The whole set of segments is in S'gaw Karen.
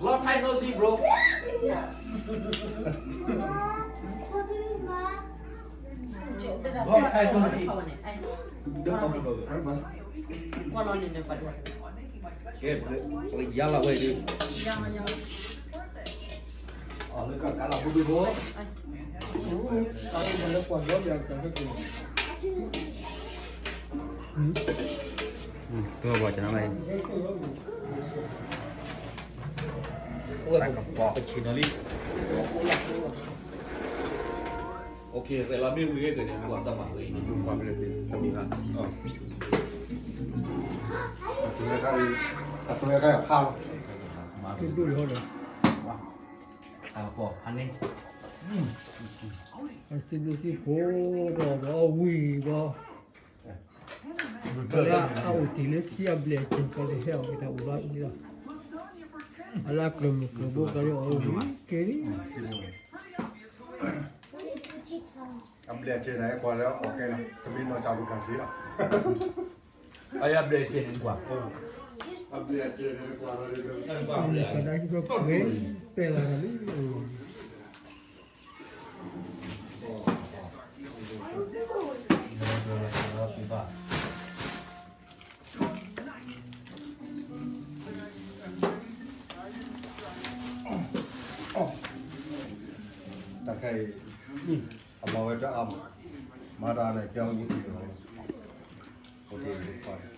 Long time no see, bro. Long time no see. ကဲ ပကယါလီၤဝဲဒုး အလၢကကလၤဖိဒုဖိ ကဘီကနၣ်မ့ၢ် တၢ်ကပီၤ ပဆံးနီၤလံ OK သဲလီၤမ့ၢ်ဝံၤဂ့ၤကန့ၣ် ကွၢ်စၢ်မၤဝဲအံၤန့ၣ် ကွၢ်မ့ၢ်တမံၤဘၣ် အဝဲခါယဖးလီၤ တၢ်ကပီၤဖးန့ၣ် အစံးဘျုးစံးဖှိၣ်ဒီးဒီးအဝံၤဘၣ် လၢအအိၣ်တ့ၢ်လၢခံအဘျဲၣ်အကျိၤကဒီးဟဲအီၣ်က့ၤတၢ်အိၣ်ဘၣ်အံၤလီၤ. အလၢအကျၢၤမုၢ်ကျၢၤဘိကဒီးအဝံၤက့ၤလံ. အဘျဲၣ်အကျိၤန့ၣ် ကွၢ်လၢအီၣ်ကဲလီၤ တမ့ၢ်နီၢ်ကၢ်လူၤကၣ်စ့လီၤ. အဘျဲၣ်အကျိၤန့ၣ်ကွၢ် အဘျဲၣ်အကျိၤန့ၣ်ကွၢ်လီၤ ကဒါက့ၤကပဲၢ်လီၤလံ တၢ်ခဲအံၤ အမၤဝဲတအါမး, မၤတအါန့ၣ် ကဲအူတံၢ်လီၤ, အိၣ်တ့ၢ်တခွါ တၢ်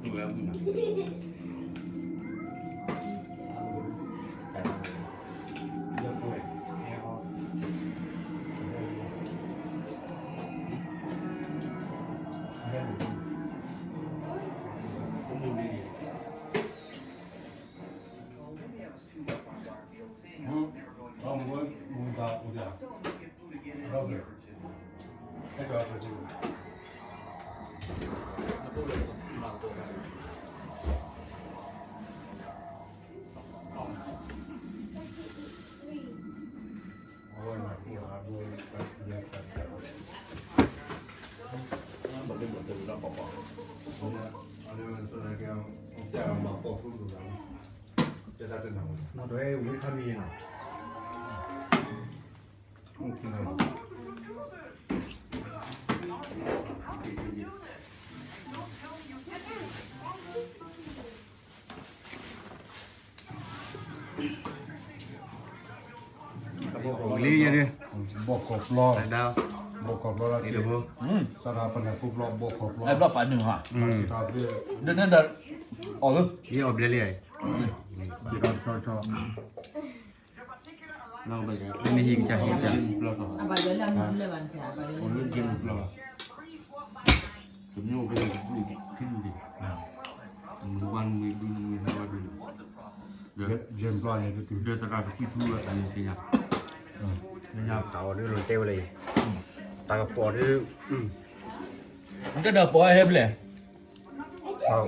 ဒီး လံယဲဒၣ် ဘီၣ်ခီၣ်ပျီ, ဘီၣ်ခီၣ်ပျီလၢ စးဒၣ်ပနၢ်ပူၤပျီ ဘီၣ်ခီၣ်ပျီ, ဘျီပာ်နုာ်ဟါ, ဒ်န့ၣ်ဒီး အီၣ်လၢ ယအီၣ်ဘျဲလံ, ဒီးဆီဆီ မ့ၢ်ဟံးကစၢ်ဟံးကစၢ်, တမ့ၢ်အိၣ်ဖဲန့ၣ်တဒူၣ်ခံဒူၣ်ဒံး, မ့ၢ်ဝါနမ့ၢ်ဒူၣ်နမ့ၢ်သၢဝါဒူၣ်, ဒီးသရၣ်တကွံထူဝဲအန့ၣ်သ့ၣ်ညါ, သ့ၣ်ညါတၢ်အီၣ်ဒ်လီၤတဲဝဲလၢအံၤ, တၢ်ကပီၤဒ်, တၢ်ဒီးပီၤဟဲဖဲလဲၣ်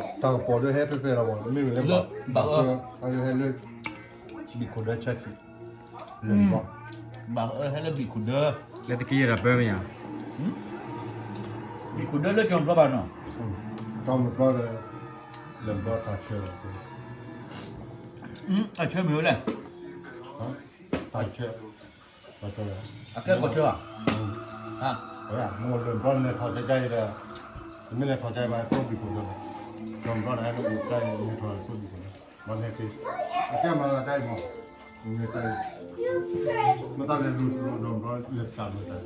တၢ်ကပီၤဒ်ဟဲဖဲဖဲလီၤဘၣ်, မ့မ့ၢ်လၢဘၣ်အၢ, ဟဲလၢ ဘံၣ်ခိၣ်ဒၢဆၢထံး, လၢၢ်ဘျီ, ဘၣ်အၢဟဲလၢဘံၣ်ခိၣ်ဒၢ, လၢတက့ၢ်ယဲဒၣ်ပၢမ့ၢ်ဧါ, ဘံၣ်ခိၣ်ဒၢလၢကၠီၣ်ဘျီဘၣ်နီၤ, ကၠီၣ်ဘျီဒီး, လၢၢ်ဘျီတၢ်ဆၢ, အဆၢမ့ၢ်ဝဲလဲၣ်, တၢ်ဆၢ အကဲကီၢ်ဆၢဘၣ်, မ့ၢ်လၢၢ်ဘျီလဲၤထီၣ်ကၠၢ်ကၠၢ်အံၤဒီး, တမ့ၢ်လဲၤထီၣ်ကၠၢ်အံၤဘၣ် ကျိဘံၣ်ခိၣ်ဒၢ, ကၠီၣ်ဘျီန့ၣ် ဟဲလၢအိၣ်ကၠၢ်အံၤလဲၤထီၣ်ကျိဘံၣ်ခိၣ်ဒၢ, ဘျီန့ၣ်က့, အကဲမၤလၢကၠၢ်အံၤမး, မ့ၢ်တၢ်အံၤ, မ့ၢ်တၢ်လဲၤလူၤကျိဒီးဘျီလဲၤတၢ်မ့ၢ်တၢ်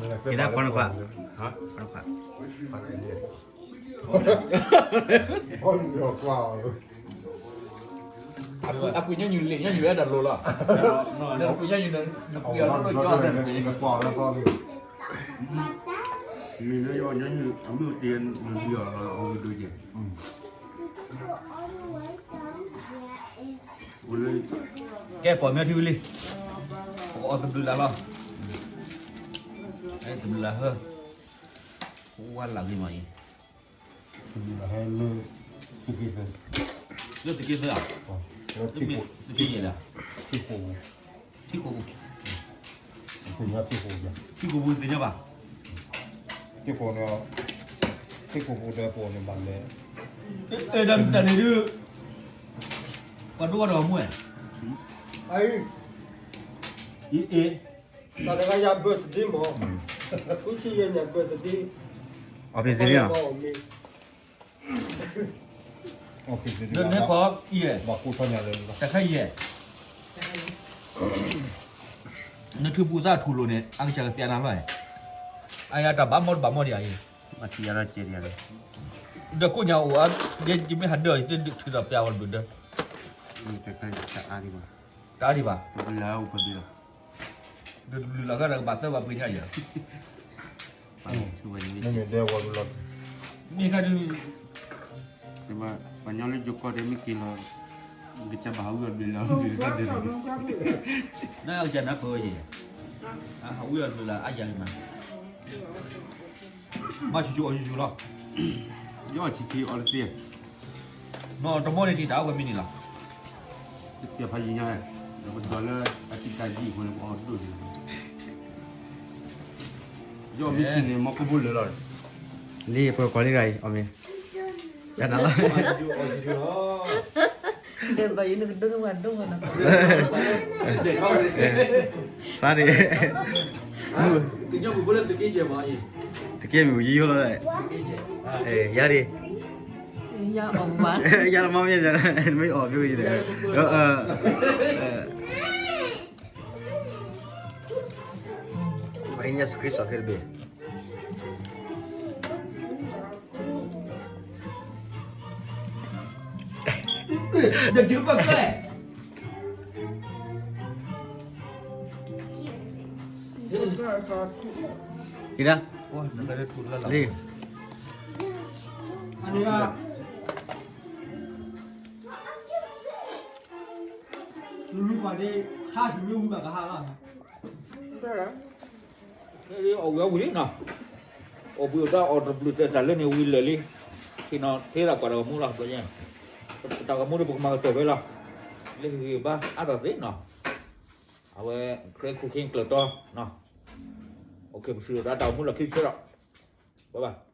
ကဲဒၣ်ခွါနခွါ, အကွံာ်ညါညူၤလံာ်ညါညူၤဝဲဒၣ်လိၤလီၤ, နကွံာ်ညါညူၤနကွံာ်အီၤလီၤလီၤကၠီဒီး, လံာ်လၢယီၤညါညူၤ အမ့ၢ်အိၣ်တ့ၢ်နကွံာ်အီၤလီၤအီၤဝံၤဒိက့ၤ ကဲပီၢ်မ့ၢ်ထံဝံၤလံ, ပကအီၣ်တဘျုးလၢ်လီၤ, တဘျုးလၢ်ဟၢ, ဝါလၢဂ့ၤမးအံၤ, ဟဲလၢ သုးက့သၢ, လၢသုးက့သၢဧါ, လၢသုးက့ယဲၢ်လၢ, ထံကိးပူၤ, ထံကိးပူၤ, ထံကိးပူၤသ့ၣ်ညါဘၣ်, ထံကိးပူၤ, ထံကိးပူၤဒီးပူၤန့ၣ်ဘၣ်လဲၣ်, အဲၣ်ဒိးတၢ်န့ၣ်ဒုး, ပှၤဒိၣ်အီၤဒီးမူအဲၣ်, အံၤ, အံၤ, တၢ်တဂၤယၤ birthday မး, ဃုဆံယဲၢ်န့ၣ် birthday, အီၤဖ့စ့ၣ်န့ၣ်, လၢနဟဲခီယဲၢ်, ဘၣ်ကိးထီၣ်ညါလၢ တခါယဲၢ်, နထုးပူၤစၢ်ထူလိာ်န့ၣ် အကစၢ်ကပျးနၤလီၤ, အယၤတၢ်ဘၣ်မီၢ်တဘၣ်မီၢ်ဒံးဧါအံၤ, မၤထံၣ်ယၤဒီးကဲဒံးဧါ, ဒီးကိးညါအိၣ်ဧါ, ယမ့ၢ်ဟးဒၢးအီၤယတထုးဒီးပျးဝဲဘျုးဒၢ, တအါဒံးဘၣ်, တအါဒံးဘၣ်, တဘျုးလၢ်လၢ်ကဒီးကဘၣ်သၢဘၣ်ပှ့ၤညါယၤ, မ့ၢ်ခါဒုး ပှၤညီလၢယိၤကီၢ်တဲမ့ၢ်က့ၤလီၤ, ကစၢ်ဘၣ်ဟးဝံအီၤဘျုးလၢ်လၢ်, နကစၢ်နၢ်ပၢၢ်ဝဲယဲၢ်, ဟးဝံအီၤဘျုးလၢ်အါယၤဂ့ၤမး, ဘၣ်ဆူၣ်ဆူၣ်အီၣ်ဆူၣ်ဆူၣ်လီၤ, ယအီၣ်ဆံးဆံးအီၤတသ့, နီၢ်တမီၢ်န့ၣ်ထံၣ်တၢ်အီၣ်ဝဲမံၤန့ၣ်လီၤ, တပျၢ်ဖးယံၤညါ, ဒီးပဒိးလၢအတံၢ်တၢ်ယံၤအဃိန့ၣ် ပအီၣ်ဒိၣ်န့ၣ်လီၤ, ယအီၣ်မ့ၢ်ဆံးန့ၣ် မီၢ်ကိၣ်ဘိလၢာ်လီၤ, လံပှၤကွၢ်လံတဂၤအံၤ အီၣ်မ့ၢ်, ကနၤလီၤ ဒီးဘၣ်ယိၣ်နကဒိၣ်ကဝဲဒိၣ်မးနီၤ, စါဒံး, ကညီပူၤဖိလၢသုးက့ယဲၢ်မးအံၤ, သုးက့မ့ၢ်ပူၤယိယိလီၤ, ယၤဒံး, ယၤတမီၢ်မ့ၢ်, မ့ၢ်အီၣ်ဖဲဝဲယံၤဒီး, ပှၤဟံးညါစခရံးစီၣ်ခဲတဘ့ၣ် ဒီးဒုးပကဲ, ဒ်ဒၣ်, လံ, နမ့ၢ်ပှၤဒ်, ဟါဟံးမ့ၢ်ဝံဘၣ်ကဟါလီၤ, အီၣ်ဝံၤအဝံၤလံနီၤ, အီၣ်ဘှံးအီၣ်တၢ်အီၣ်တဘျုးတၢ်လၢန့ၣ်ဝံၤလၢာ်လံ, ထံနီၤထဲဒၣ်ကွၢ်တၢ်ဂီၤမူလီၤ, တၢ်ဂီၤမူဒီးပကမၤကတၢၢ်ဝဲလီၤ, လၢဟ့ၣ်ဂံၢ်ဘါအါထီၣ်သ့နီၤ, အဝဲ ကြၢးခိၣ်ခ့ကျၢၤတီနီၤ, အိၣ်ခ့ပစံးဒီးတၢ်ဂီၤမူလီၤခံဆၢဒီး, ဘၣ်ဘၣ်